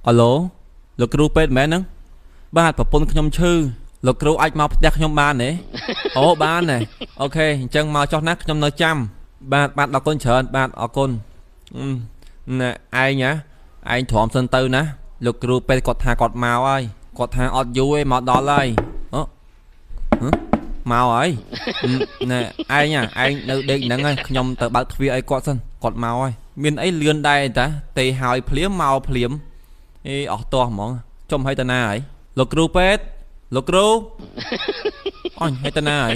អាឡូលោកគ្រូពេទ្យមែនហ្នឹងបាទប្រពន្ធខ្ញុំឈឺលោកគ្រូអាចមកផ្ទះខ្ញុំបានទេអូបានទេ OK អញ្ចឹងមកចុះណាខ្ញុំនៅចាំបាទបាទអរគុណច្រើនបាទអរគុណណែឯងណាឯងទ្រាំសិនទៅណាលោកគ្រូពេទ្យគាត់ថាគាត់មកហើយគាត់ថាអត់យូរទេមកដល់ហើយអូមកហើយណែឯងឯងនៅដេកហ្នឹងហើយខ្ញុំទៅបើកទ្វារឲ្យគាត់សិនគាត់មកហើយមានអីលឿនដែរតាទេហើយភ្លាមមកភ្លាមអេអស់តោះហ្មងចុំឲ្យតាណាហើយលោកគ្រូពេទ្យលោកគ្រូអញឲ្យតាណាហើយ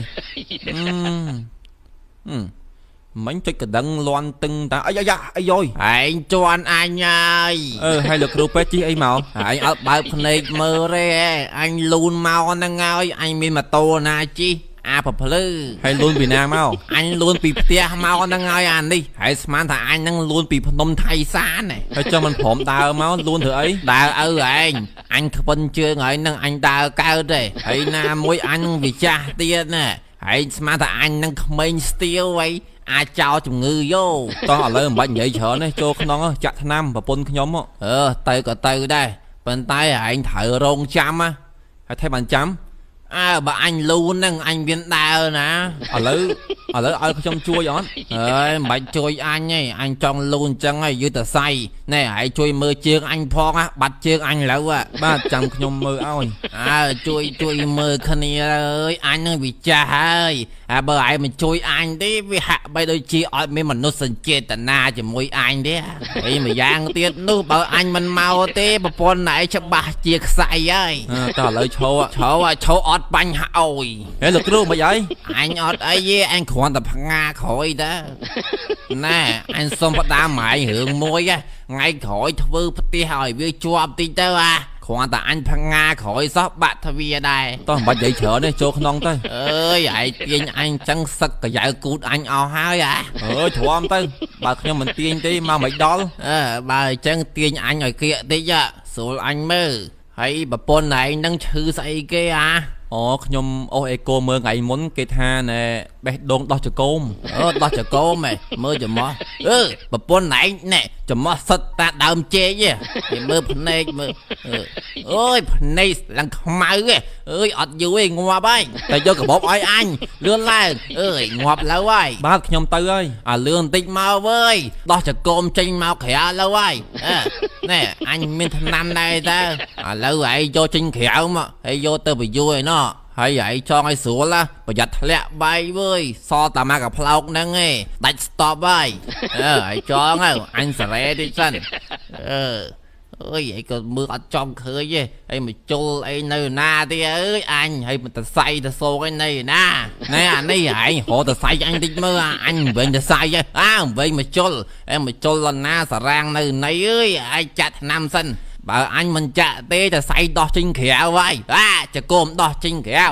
មិញចុចកដឹងលន់ទឹងតាអីយ៉ាអីយយឯងជន់អញហើយអឺហើយលោកគ្រូពេទ្យជិះអីមកឯងអត់បើកភ្នែកមើលទេអញលូនមកហ្នឹងហើយអញមានម៉ូតូណាជិះអាប្រភ្លឺហើយលូនពីណាមកអញលូនពីផ្ទះមកហ្នឹងហើយអានេះហើយស្មានថាអញហ្នឹងលូនពីភ្នំថៃសានហើយចុះមិនព្រមដើរមកលូនធ្វើអីដើរឪឯងអញខ្វិនជើងហើយនឹងអញដើរកើតទេហើយណាមួយអញវាចាស់ទៀតណាហើយស្មានថាអញនឹងក្មេងស្ទាវអីអាចចោលជំងឺយោតោះឥឡូវមិនបាច់និយាយច្រើនទេចូលក្នុងចាក់ថ្នាំប្រពន្ធខ្ញុំអឺទៅក៏ទៅដែរប៉ុន្តែឯងត្រូវរងចាំណាហើយថែបានចាំអើបើអញលូនហ្នឹងអញមានដើរណាឥឡូវឲ្យខ្ញុំជួយអត់អើយមិនបាច់ជួយអញទេអញចង់លូនអញ្ចឹងហើយយឺតតែសៃណែឯងជួយមើលជើងអញផងណាបាត់ជើងអញឥឡូវបាទចាំខ្ញុំមើលឲ្យអើជួយមើលគ្នាអើយអញនឹងវាចាស់ហើយហើយបើឯងមិនជួយអញទេវាហាក់បីដូចជាអត់មានមនុស្សសញ្ចេតនាជាមួយអញទេហើយម្យ៉ាងទៀតនោះបើអញមិនមកទេប្រពន្ធឯងច្បាស់ជាខ្សែហើយតោះឥឡូវឈរឈរឈរអត់បញ្ហាអូយហេលោកគ្រូមិនអីអញអត់អីទេអញគ្រាន់តែផ្ងាក្រោយតាណែអញសុំផ្ដាំឯងរឿងមួយថ្ងៃក្រោយធ្វើផ្ទះឲ្យវាជាប់តិចទៅអាគ្រាន់តែអញផ្ងាក្រោយសោះបាក់ទ្វារដែរតោះមិនបាច់និយាយច្រើនទេចូលក្នុងទៅអើយឯងទាញអញចឹងសឹកកាយ៉ៅគូតអញអស់ហើយអាអើយទ្រាំទៅបើខ្ញុំមិនទាញទេមកមិនដល់អើបើអញ្ចឹងទាញអញឲ្យគៀកតិចស្រួលអញមើលហើយប្រពន្ធឯងនឹងឈឺស្អីគេអាអូខ្ញុំអូសអេកូមើលថ្ងៃមុនគេថាណែបេះដូងដោះចកោមអឺដោះចកោមហ៎មើលច្រមុះអឺប្រពន្ធឯងណែច្រមុះសុទ្ធតាដើមចេកហ៎មើលភ្នែកមើលអើយភ្នែកឡើងខ្មៅហ៎អើយអត់យូរទេងាប់ហើយតែយកកាបូបឲ្យអញលឿនឡើងអើយងាប់លើហើយបាទខ្ញុំទៅហើយអាលឿនបន្តិចមកវើយដោះចកោមចេញមកក្រៅលើហើយណែអញមានថ្នាំដែរតើឥឡូវឯងយកចេញក្រៅមកហើយយកទៅបញ្យួរឯណោះហើយឯងចង់ឲ្យស្រួលណាប្រយ័ត្នធ្លាក់បាយវើយសល់តាមកកាផ្លោកហ្នឹងឯងដាច់ស្តប់ហើយអើឯងចង់ហើយអញសារ៉េតិចសិនអឺអើយឯងក៏មើលអត់ចំឃើញទេហើយមកជុលអីនៅណាទេអើយអញហើយមិនតសៃតសោកអីនៅណាណែអានេះឯងរកតសៃអញតិចមើលអញវិញតសៃអើវិញមកជុលឯងមកជុលដល់ណាសារាងនៅណីអើយឯងចាក់ថ្នាំសិនបើអញមិនចាក់ទេតែសៃដោះចេញក្រៅហើយអាចកោមដោះចេញក្រៅ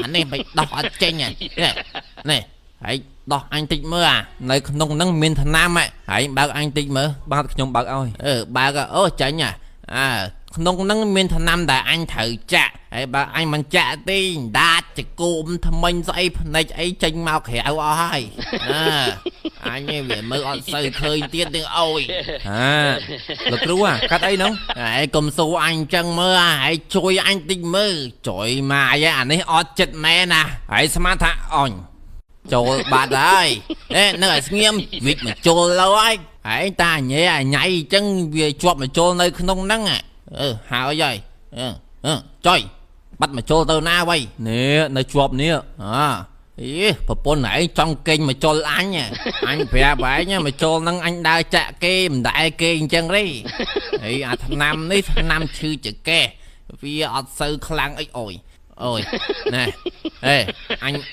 អានេះមិនដោះអត់ចេញនេះនេះហើយដោះអញតិចមើលអានៅក្នុងហ្នឹងមានថ្នាំហើយបើកអញតិចមើលបាទខ្ញុំបើកឲ្យអឺបើកអូចាញ់អើក្នុងហ្នឹងមានថ្នាំដែលអញត្រូវចាក់ហើយបើអញមិនចាក់ទេដាតចកោមថ្មិញស្អីភ្នែកអីចេញមកក្រៅអស់ហើយអើអញវាមើលអត់សូវឃើញទៀតទេអូយហាលោកគ្រូអាកាត់អីហ្នឹងឯងកុំសួរអញចឹងមើលឯងជួយអញតិចមើលជួយម៉ាយអានេះអត់ចិត្តមែនណាហើយស្មានថាអញចូលបាត់ហើយអេនៅឲ្យស្ងៀមវិចមកចូលលើហើយឯងតាញ៉ែអាញ៉ៃអញ្ចឹងវាជាប់មកចូលនៅក្នុងហ្នឹងអឺហើយហើយអឺចុយបាត់មកចូលទៅណាវៃនេះនៅជាប់នេះអអីប្រពន្ធឯងចង់កេងមកជុលអញអញប្រាប់ឯងមកជុលហ្នឹងអញដើរចាក់គេមិនដែរគេអញ្ចឹងទេហើយអាថ្នាំនេះថ្នាំឈឺចកេះវាអត់សូវខ្លាំងអីអូយអូយណែអេ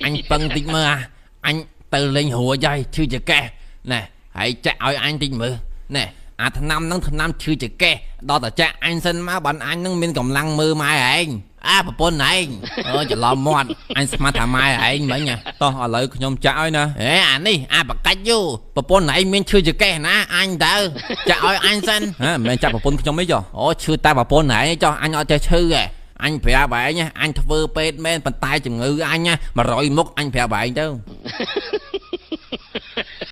អញពឹងតិចមើលអាអញទៅលេងរួចហើយឈឺចកេះណែហើយចាក់ឲ្យអញតិចមើលណែអាថ្នាំហ្នឹងថ្នាំឈឺចកេះដល់តែចាក់អញសិនមកបានអញហ្នឹងមានកម្លាំងមើលម៉ែឯងអាប្រពន្ធឯងអើច្រឡំមាត់អញស្មានថាម៉ែឯងមិញតោះឥឡូវខ្ញុំចាក់ឲ្យណាអេអានេះអាបកាច់យូប្រពន្ធឯងមានឈឺចកេះណាអញទៅចាក់ឲ្យអញសិនហ៎មិនមែនចាក់ប្រពន្ធខ្ញុំទេចុះអូឈឺតែប្រពន្ធឯងចុះអញអត់ចេះឈឺទេអញប្រាប់ឯងអញធ្វើពេទ្យមែនប៉ុន្តែជំងឺអញ100មុខអញប្រាប់ឯងទៅ